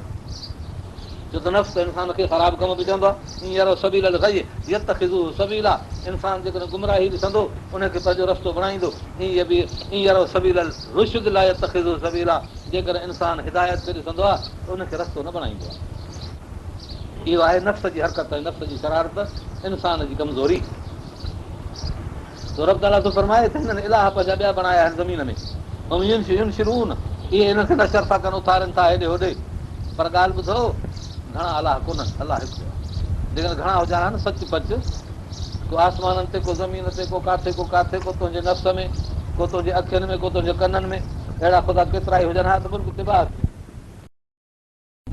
ڇو ته نفس انسان کي خراب ڪم به چوندو آهي. ان يروا سبيل الغي يتخذوه سبيلا انسان جيڪڏهن گمراهي ڏسندو ان کي پنهنجو رستو بڻائيندو. ان يروا سبيل الرشد لا يتخذوه سبيلا جيڪڏهن انسان هدايت کي ڏسندو آهي ته ان کي رستو نه بڻائيندو آهي. اهو آهي نفس جي حرڪت ۽ نفس جي شرارت، انسان جي ڪمزوري. سو رب تعاليٰ ٿو فرمائي ته هنن اله پنهنجا ٻيا بڻايا آهن زمين ۾ هم ينشرون اهي انهن کي نشر ٿا ڪن اٿارين ٿا هيڏي هوڏي پر ڳالهه ٻڌو گهڻا الله ڪونهن الله هڪ آهي جيڪڏهن گهڻا هجن ها نه سچ پچ ڪو آسمانن تي ڪو زمين تي ڪو ڪاٿي ڪو ڪاٿي ڪو تنهنجي نفس ۾ ڪو تنهنجي اکين ۾ ڪو تنهنجي ڪنن ۾ اهڙا خدا ڪيترا ئي هجن ها ته ملڪ تباهه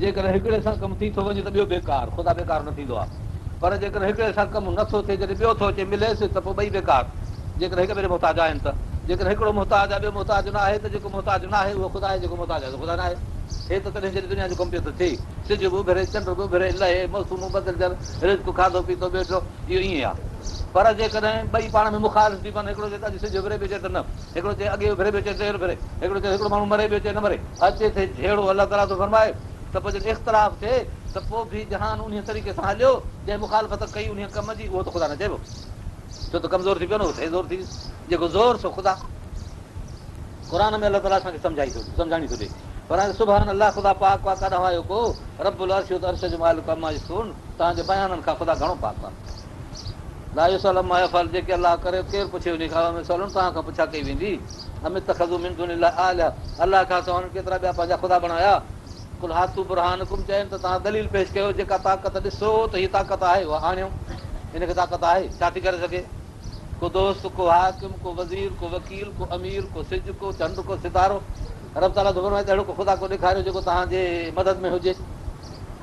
جيڪڏهن هڪڙي سان ڪم ٿي ٿو وڃي ته ٻيو بيڪار، خدا بيڪار نه ٿيندو آهي. پر جيڪڏهن هڪڙي سان ڪم نه ٿو ٿئي جڏهن ٻيو ٿو اچي مليس ته پوء ٻئي بيڪار. جيڪڏهن هڪ ٻئي جا محتاج آهن ته. جيڪڏهن هڪڙو محتاج آهي ٻيو محتاج نه آهي ته جيڪو محتاج نه آهي اهو خدا آهي جيڪو محتاج آهي سو خدا نه آهي. هي ته تڏهن جڏهن دنيا جو ڪم پيو ٿو ٿئي. سج به اڀري، چنڊ به اڀري، لهي، موسمون بدلجن، رزق کاڌو پيتو ٻيو ٽيو، اهو ائين آهي. پر جيڪڏهن ٻئي پاڻ ۾ مخالف ٿي پون هڪڙو چئي ته اڄ سج اڀري ٻيو چئي ته نه. هڪڙو چئي اڳي اڀري ٻيو چئي دير اڀري، هڪڙو چئي هڪڙو ماڻهو مري ٻيو چئي نه مري، اچي ٿئي جهيڙو الله تعاليٰ ٿو فرمائي ته پوء جڏهن اختلاف ٿئي ته پوء به جهان انهيء طريقي سان هليو جنهن مخالفت ڪئي انهيء ڪم جي اهو ته خدا نه چئبو ڇو ته ڪمزور ٿي پيو نه اهو ٿئي زور ٿي ويو جيڪو زور سو خدا. قرآن ۾ الله تعاليٰ اسان کي سمجهائي ٿو سمجهاڻي ٿو ڏئي. فرمائي ٿو سبحان الله خدا پاڪ آ ڪاڏانهن آيو ڪو رب العرش اهو ته عرش جو مالڪ عما يصفون توهان جي بيانن کان خدا گهڻو پاڪ آ. لا يسئل عما يفعل جيڪي الله ڪري ڪير پڇي انهي کان وهم يسئلون توهان کان پڇا ڪئي ويندي. ام اتخذوا من دون الله آلهة الله کان سواء انهن ڪيترا ٻيا پنهنجا خدا بڻايا. قل هاتوا برهانڪم چين ته توهان دليل پيش ڪيو جيڪا طاقت ڏسو ته هي طاقت آهي اها آڻيو ان کي طاقت آهي ڇا ٿي ڪري سگهي. ڪو دوست، ڪو حاڪم، ڪو وزير، ڪو وڪيل، ڪو امير، ڪو سج، ڪو چنڊ، ڪو ستارو. رب تعاليٰ ٿو فرمائي ته اهڙو ڪو خدا ڪو ڏيکاريو جيڪو توهان جي مدد ۾ هجي.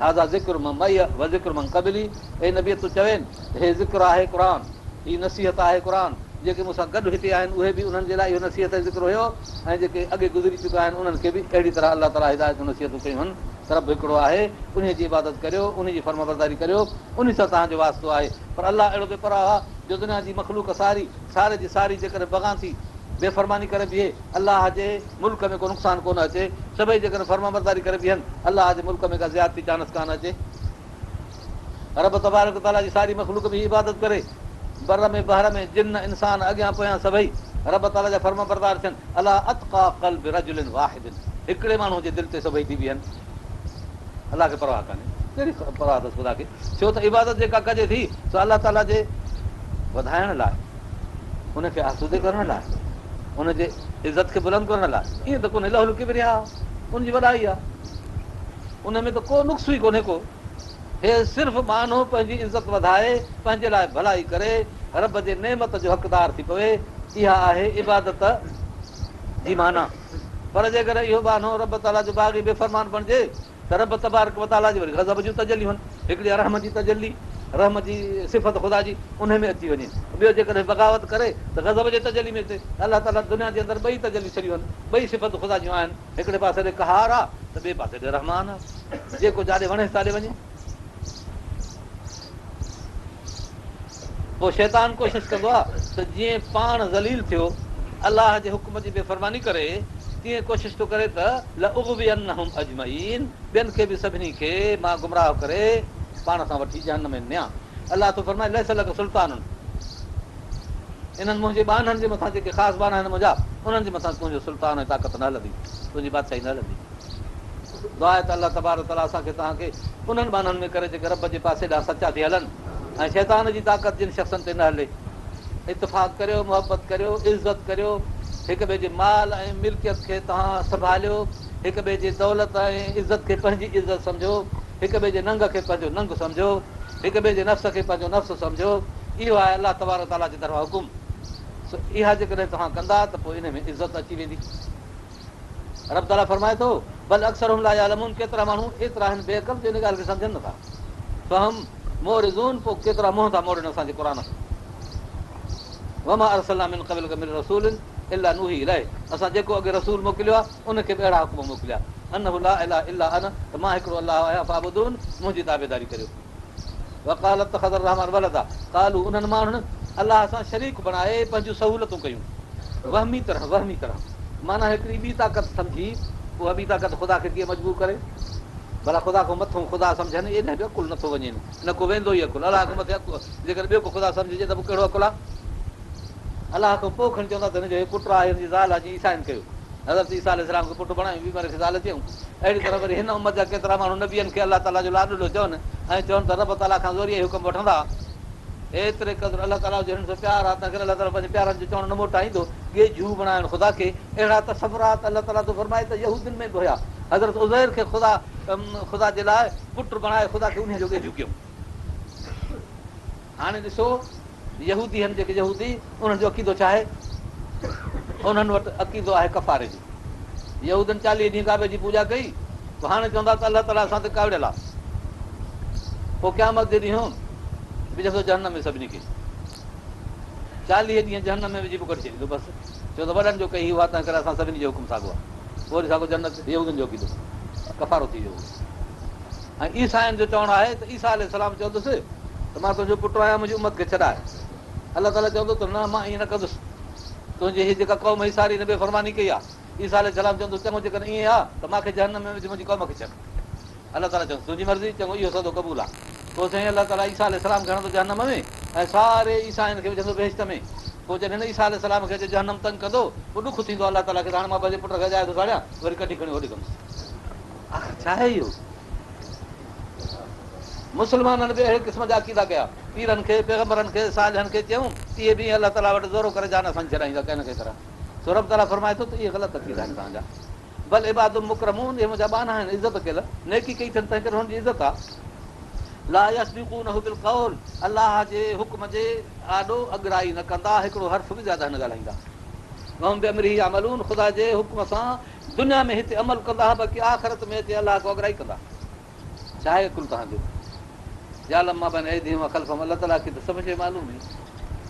هذا ذڪر من معي وذڪر من قبلي اي نبي تون چوين ته هي ذڪر آهي قرآن، هي نصيحت آهي قرآن، جيڪي مون سان گڏ هتي آهن اهي به انهن جي لاء اهو نصيحت ۽ ذڪر هيو ۽ جيڪي اڳي گذري چڪا آهن انهن کي به اهڙي طرح الله تعاليٰ هدايتون نصيحتون ڪيون هن ته رب هڪڙو آهي انهي جي عبادت ڪريو انهي جي فرمانبرداري ڪريو انهي سان توهان جو واسطو آهي. پر الله اهڙو بي پرواهه آهي جو دنيا جي مخلوق ساري، ساري جي ساري جيڪڏهن بغان ٿي، بي فرماني ڪري بيهي، الله جي ملڪ ۾ ڪو نقصان ڪونه اچي. سڀئي جيڪڏهن فرمانبرداري ڪري بيهن، الله جي ملڪ ۾ ڪا زيادتي چانس ڪانه اچي. رب تبارڪ و تعاليٰ جي ساري مخلوق بيهي عبادت ڪري. بر ۾ بحر ۾، جن، انسان، اڳيان پويان سڀئي رب تعاليٰ جا فرمانبردار ٿين. عليٰ اتقيٰ قلب رجل واحد هڪڙي ماڻهو جي دل تي سڀئي ٿي بيهن. الله کي پرواهه ڪانهي. ڪهڙي پرواهه اٿس خدا کي؟ ڇو ته عبادت جيڪا ڪجي ٿي سو الله تعاليٰ جي وڌائڻ لاء، ان کي آسودي ڪرڻ لاء، ان جي عزت کي بلند ڪرڻ لاء. ائين ته ڪونهي له الڪبرياء ان جي وڏائي آهي، ان ۾ ته ڪو نقص ئي ڪونهي ڪو. هي صرف ٻانهو پنهنجي عزت وڌائي، پنهنجي لاء ڀلائي ڪري، رب جي نعمت جو حقدار ٿي پوي، اها آهي عبادت جي معنيٰ. پر جيڪڏهن اهو ٻانهو رب تعاليٰ جو باغي بي فرمان بڻجي ته رب تبارڪ و تعاليٰ جي وري غضب جون تجليون آهن. هڪڙي آهي رحم جي تجلي، رحم جي صفت خدا جي انهي ۾ اچي وڃي. ٻيو جيڪڏهن بغاوت ڪري ته غضب جي تجلي ۾ اچي. الله تعاليٰ دنيا جي اندر ٻئي تجليون ڇڏيون آهن، ٻئي صفتون خدا جون آهن. هڪڙي پاسي ڏي قهار آهي ته ٻئي پاسي ڏي رحمان آهي. جيڪو جاڏي وڻيس تاڏي وڃي. پوء شيطان ڪوشش ڪندو آهي ته جيئن پاڻ ذليل ٿيو، الله جي حڪم جي بي فرماني ڪري، تيئن ڪوشش ٿو ڪري ته لأغوينهم اجمعين ٻين کي به سڀني کي مان گمراهه ڪري پاڻ سان وٺي جهنم ۾ نيان. الله ٿو فرمائي ليس لڪ سلطان انهن منهنجي ٻانهن جي مٿان جيڪي خاص ٻانها آهن منهنجا انهن جي مٿان تنهنجو سلطان ۽ طاقت نه هلندي، تنهنجي بادشاهي نه هلندي. دعا آهي ته الله تبارڪ وتعاليٰ اسان کي توهان کي انهن ٻانهن ۾ ڪري جيڪي رب جي پاسي ڏانهن سچا ٿي هلن ۽ شيطان جي طاقت جن شخصن تي نه هلي. اتفاق ڪريو، محبت ڪريو، عزت ڪريو، هڪ ٻئي جي مال ۽ ملڪيت کي توهان سنڀاليو، هڪ ٻئي جي دولت ۽ عزت کي پنهنجي عزت سمجهو، هڪ ٻئي جي ننگ کي پنهنجو ننگ سمجهو، هڪ ٻئي جي نفس کي پنهنجو نفس سمجهو، اهو آهي الله تبارڪ وتعاليٰ جي طرفان حڪم. سو اها جيڪڏهن توهان ڪندا ته پوء انهي ۾ عزت اچي ويندي. رب تعاليٰ فرمائي ٿو، بل اڪثرهم لا يعلمون ڪيترا ماڻهو ايترا آهن بي عقل جو ان ڳالهه کي سمجهن نٿا. فهم معرضون پوء ڪيترا منهن ٿا موڙين اسان جي قرآن کان. وما ارسلنا من قبلڪ من رسول الا نوحي اليه اسان جيڪو اڳي رسول موڪليو آهي ان کي به اهڙا حڪم موڪليا انه لا اله الا انا ته مان هڪڙو الله آهيان فاعبدون منهنجي تابعداري ڪريو. وقالوا اتخذ الرحمان ولدا قالوا انهن ماڻهن الله سان شريڪ بڻائي پنهنجون سهولتون ڪيون وهمي طرح وهمي طرح معنيٰ هڪڙي ٻي طاقت سمجهي اها ٻي طاقت خدا کي ڪيئن مجبور ڪري ڀلا خدا کان مٿو خدا سمجهن ايڏانهن به عقل نٿو وڃين نه ڪو ويندو ئي عقل الله کان مٿي عقل جيڪڏهن ٻيو ڪو خدا سمجهجي ته پوء ڪهڙو عقل آهي الله کان پوء کڻي چوندا ته هن جو هي پٽ آهي هن جي زال آهي جيئن عيسائين ڪيو حضرت عيسيٰ عليه السلام کي پٽ بڻايون بي مريم کي زال چيائون. اهڙي طرح وري هن امت جا ڪيترا ماڻهو نبين کي الله تعاليٰ جو لاڏلو چون ۽ چون ته رب تعاليٰ کان زوريء حڪم وٺندا. ايتري قدر الله تعاليٰ جو هنن سان پيار آهي، تنهنڪري الله تعاليٰ پنهنجي پيارن جو چوڻ نه موٽائيندو. ڳيجهو بڻائڻ خدا کي اهڙا تصورات الله تعاليٰ ٿو فرمائي ته يهودين ۾ به هيا. حضرت عزير کي خدا خدا جي لاء پٽ بڻائي خدا کي انهيء جو ڳيجهو ڪيو. هاڻي ڏسو يهودي هن جيڪي يهودي انهن جو عقيدو ڇا آهي؟ انهن وٽ عقيدو آهي ڪفاري جو. يهودين چاليهه ڏينهن ڪعبي جي پوڄا ڪئي پوء هاڻي چوندا ته الله تعاليٰ اسان تي ڪاوڙيل آهي. پوء قيامت جي ڏينهن وجهندو جهنم ۾ سڀني کي. چاليهه ڏينهن جهنم ۾ وجهي پوء ڪڍي ڇڏيندو بس. ڇو ته وڏن جو ڪئي هئا تنهن ڪري اسان سڀني جو حڪم ساڳو آهي. پوء وري ساڳو جنت يهودين جو عقيدو ڪفارو ٿي ويو. ۽ عيسائين جو چوڻ آهي ته عيسيٰ عليه السلام چوندس ته مان تنهنجو پٽ آهيان منهنجي امت کي ڇڏاء. الله تعاليٰ چوندو ته نه مان ائين نه ڪندس. تنهنجي هيء جيڪا قوم هئي ساري هن بي فرماني ڪئي آهي. عيسيٰ عليه السلام چوندو چڱو جيڪڏهن ائين آهي ته مان کي جهنم ۾ وجهه منهنجي قوم کي ڇڏ. الله تعاليٰ چوندو تنهنجي مرضي چڱو اهو سودو قبول آهي. پوء سائين الله تعاليٰ عيسيٰ عليه السلام کي هڻندو جهنم ۾ ۽ ساري عيسائين کي وجهندو بهشت ۾. پوء جڏهن عيسيٰ عليه السلام کي اچي جهنم تنگ ڪندو، پوء ڏک ٿيندو الله تعاليٰ کي ته هاڻي مان پنهنجي پٽ کي اجايو ٿو ساڙيان، وري ڪڍي کڻي هوڏي ڪندس. آخر ڇا آهي اهو؟ مسلمانن به اهڙي قسم جا عقيدا ڪيا. پيرن کي، پيغمبرن کي، صالحن کي چيائون، اهي به ائين الله تعاليٰ وٽ زورو ڪري جان اسان جي ڇڏائيندا ڪنهن نه ڪنهن طرح. سو رب تعاليٰ فرمائي ٿو ته اهي غلط عقيدا آهن توهان جا. بل عباد مڪرمون اهي منهنجا ٻانها آهن عزت ڪيل، نيڪي ڪئي اٿن تنهن ڪري هنن جي عزت آهي. لا يسبقونه بالقول الله جي حڪم جي آڏو اڳرائي نه ڪندا، هڪڙو حرف به زياده نه ڳالهائيندا. وهم بامره يعملون خدا جي حڪم سان دنيا ۾ هتي عمل ڪندا باقي آخرت ۾ اچي الله کان اڳرائي ڪندا. ڇا آهي عقل توهان جو؟ يعلم ما بين ايديهم وخلفهم الله تعاليٰ کي ته سڀ شيء معلوم آهي.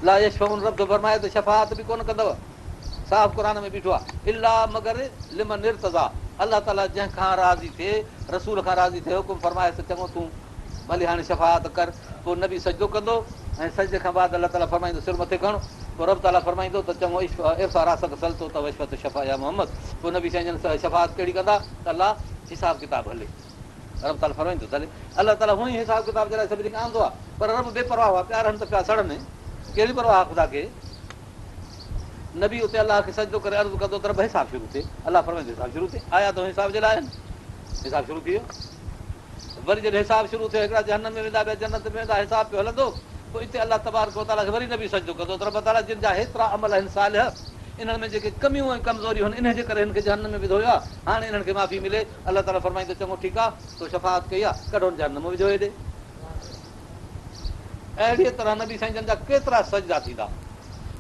لا يشفعون رب ٿو فرمائي ته شفاعت به ڪونه ڪندؤ. صاف قرآن ۾ بيٺو آهي الا مگر لمن ارتضيٰ الله تعاليٰ جنهن کان راضي ٿئي، رسول کان راضي ٿئي حڪم فرمائيس ته چڱو تون ڀلي هاڻي شفاعت ڪر پوء نبي سجدو ڪندو ۽ سجدي کان بعد الله تعاليٰ فرمائيندو سر مٿي کڻ پوء رب تعاليٰ فرمائيندو ته چڱو ارفع راسڪ سل تعط واشفع تشفع يا محمد پوء نبي سائين جن شفاعت ڪهڙي ڪندا ته الله حساب ڪتاب هلي رب تعاليٰ فرمائيندو ته هلي الله تعاليٰ هونئن ئي حساب ڪتاب جي لاء سڀني کي آندو آهي پر رب بي پرواهه آهي پيا رهن ته پيا سڙن ڪهڙي پرواهه آهي خدا کي نبي اتي الله کي سجدو ڪري عرض ڪندو ته رب حساب شروع ٿئي الله فرمائيندو حساب شروع ٿئي آيا ته حساب جي لاء آهن حساب شروع ٿي ويو وري جڏهن حساب شروع ٿيو هڪڙا جهنم ۾ ويندا ٻيا جنت ۾ ويندا حساب پيو هلندو پوء اتي الله تبارڪ وتعاليٰ کي وري نبي سجدو ڪندو ته رب تعاليٰ جن جا هيترا عمل آهن صالح انهن ۾ جيڪي ڪميون ۽ ڪمزوريون آهن انهن جي ڪري هن کي جهنم ۾ وڌو ويو آهي هاڻي انهن کي معافي ملي الله تعاليٰ فرمائيندو چڱو ٺيڪ آهي تو شفاعت ڪئي آهي ڪڍو جهنم ۾ وجهو هيڏي اهڙيء طرح نبي سائين جن جا ڪيترا سجدا ٿيندا.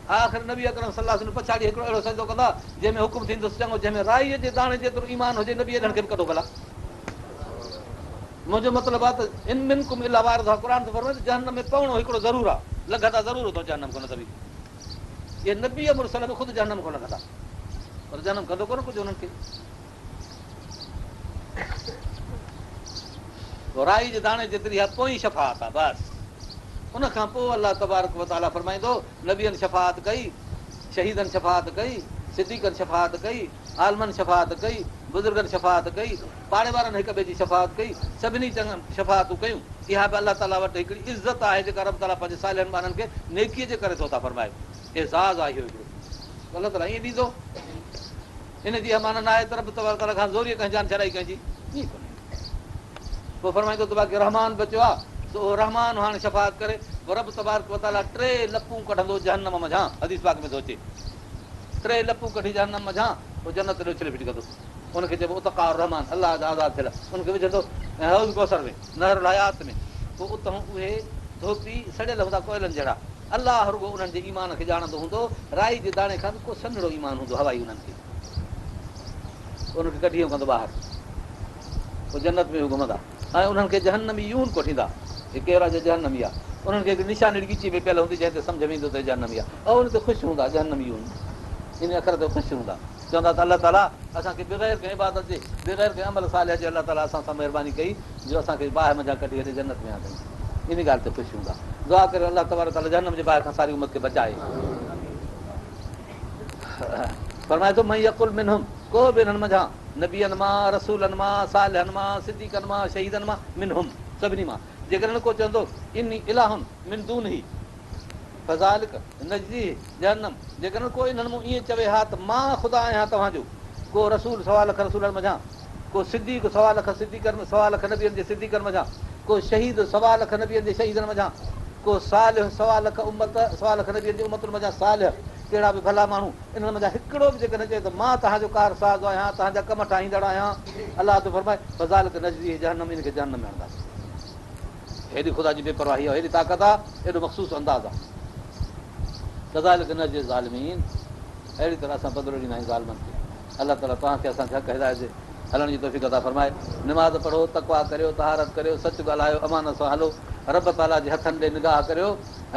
آخر نبي اڪرم صلي الله عليه وسلم پڇاڙي هڪڙو اهڙو سجدو ڪندا، جنهن ۾ حڪم ٿيندس چڱو جنهن ۾ رائيء جي داڻي جيترو ايمان هجي نبي انهن کي به ڪڍو ڀلا. منهنجو مطلب آهي ته ان منڪم الا واردها قرآن ٿو فرمائي ته جهنم ۾ پوڻو هڪڙو ضرور آهي لنگهندا ضرور اتان جهنم کان نه ته به اهي نبي مرسل به خود جهنم کان لنگهندا پر جهنم ڪندو ڪونه ڪجهه انهن کي. رائي جي داڻي جيتري اها پوئين شفاعت آهي بس ان کان پوء الله تبارڪ وتعاليٰ فرمائيندو نبين شفاعت ڪئي شهيدن شفاعت ڪئي صديقن شفاعت ڪئي عالمن شفاعت ڪئي بزرگن شفاعت ڪئي پاڙي وارن هڪ ٻئي جي شفاعت ڪئي سڀني چڱن شفاعتون ڪيون اها به الله تعاليٰ وٽ هڪڙي عزت آهي جيڪا رب تعاليٰ پنهنجي صالحن ٻانهن کي نيڪيء جي ڪري ٿو عطا فرمائي اعزاز آهي اهو هڪڙو الله تعاليٰ ائين ڏيندو ان جي اها معنيٰ ناهي ته رب تبارڪ وتعاليٰ کان زوريء ڪنهن جان ڇڏائي ڪنهن جي ائين ڪونهي. پوء فرمائيندو ته باقي رحمان بچيو آهي سو اهو رحمان هاڻي شفاعت ڪري. پوء رب تبارڪ وتعاليٰ ٽي لپون ڪڍندو جهنم منجهان، حديث پاڪ ۾ ٿو اچي، ٽي لپون ڪڍي جهنم منجهان پوء جنت ڏي اڇلي ڦٽي ڪندو. ان کي چئبو عتقاء الرحمان، الله جا آزاد ٿيل، ان کي وجهندو ۽ حوض ڪوثر ۾، نهر الحيات ۾، پوء اتهون اهي ڌوپي سڙيل هوندا ڪوئلن جهڙا. الله رڳو انهن جي ايمان کي ڄاڻندو هوندو، رائي جي داڻي کان به ڪو سنهڙو ايمان هوندو هوائي انهن کي. انهن کي ڪڍي ڪندو ٻاهر، پوء جنت ۾ هو گهمندا ۽ انهن کي جهنميون ڪوٺيندا. هي ڪير آهي جو جهنمي آهي؟ انهن کي هڪ نشاني ڳچيء ۾ پيل هوندي جنهن تي سمجهه ۾ ايندو ته هي جهنمي آهي ۽ ان تي خوش هوندا جهنميون ان اکر تي خوش هوندا. چوندا ته الله تعاليٰ اسان کي بغير ڪنهن عبادت جي، بغير ڪنهن عمل صالح جي الله تعاليٰ اسان سان مهرباني ڪئي جو اسان کي باهه منجهان ڪڍي هيڏي جنت ۾ آندائين. ان ڳالهه تي خوش هوندا. دعا ڪريو الله تبارڪ وتعاليٰ جهنم جي باهه کان ساري امت کي بچائي. فرمائي ٿو من يقل منهم ڪو به انهن منجهان نبين مان، رسولن مان، صالحن مان، صديقن مان، شهيدن مان، منهم سڀني مان جيڪڏهن ڪو چوندو اني اله من دونه فذلڪ نجزيه جهنم جيڪڏهن ڪو انهن مون ائين چوي ها ته مان خدا آهيان توهان جو، ڪو رسول سوا لک رسولن منجهان، ڪو صديق سوا لک صديقن سوا لک نبين جي صديقن منجهان، ڪو شهيد سوا لک نبين جي شهيدن منجهان، ڪو صالح سوا لک امت سوا لک نبين جي امتن منجهان صالح ڪهڙا به ڀلا ماڻهو انهن منجهان هڪڙو به جيڪڏهن چوي ته مان توهان جو ڪار ساز آهيان توهان جا ڪم ٺاهيندڙ آهيان الله ٿو فرمائي فذلڪ نجزيه جهنم ان کي جهنم ۾ هڻنداسين. هيڏي خدا جي بي پرواهي آهي، هيڏي طاقت آهي، ايڏو مخصوص انداز آهي. ڪذالڪ نجزي الظالمين اهڙي طرح اسان بدلو ڏيندا آهيون ظالمن کي. الله تعاليٰ توهان کي اسان کي حق هدايت جي هلڻ جي توفيق عطا فرمائي. نماز پڙهو، تقويٰ ڪريو، طهارت ڪريو، سچ ڳالهايو، امانت سان هلو، رب تعاليٰ جي هٿن ڏي نگاهه ڪريو،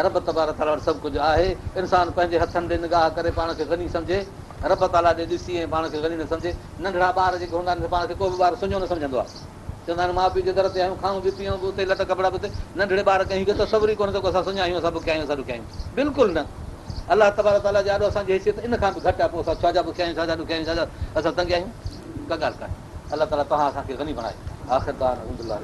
رب تبارڪ تعاليٰ وٽ سڀ ڪجهه آهي. انسان پنهنجي هٿن ڏي نگاهه ڪري پاڻ کي غني سمجهي، رب تعاليٰ ڏي ڏسي ۽ پاڻ کي غني نه سمجهي. ننڍڙا ٻار جيڪي هوندا آهن سي پاڻ کي ڪو به ٻار سڃو نه سمجهندو آهي. چوندا آهن ماء پيء جي در تي آهيون، کائون به پيئون به اتي، لٽ ڪپڙا به اتي. ننڍڙي ٻار ڪنهن کي تصور ئي ڪونهي ته ڪو اسان سڃا آهيون، اسان بکيا آهيون، اسان ڏکيا آهيون. بلڪل نه. الله تبارڪ وتعاليٰ جي آڏو اسان جي حيثيت ان کان به گهٽ آهي، پوء اسان ڇا جا بکيا آهيون، ڇا جا ڏکيا آهيون، ڇا جا اسان تنگ آهيون؟ ڪا ڳالهه ڪانهي. الله تعاليٰ توهان اسان کي غني بڻائي. آخر دعوانا الحمدلله.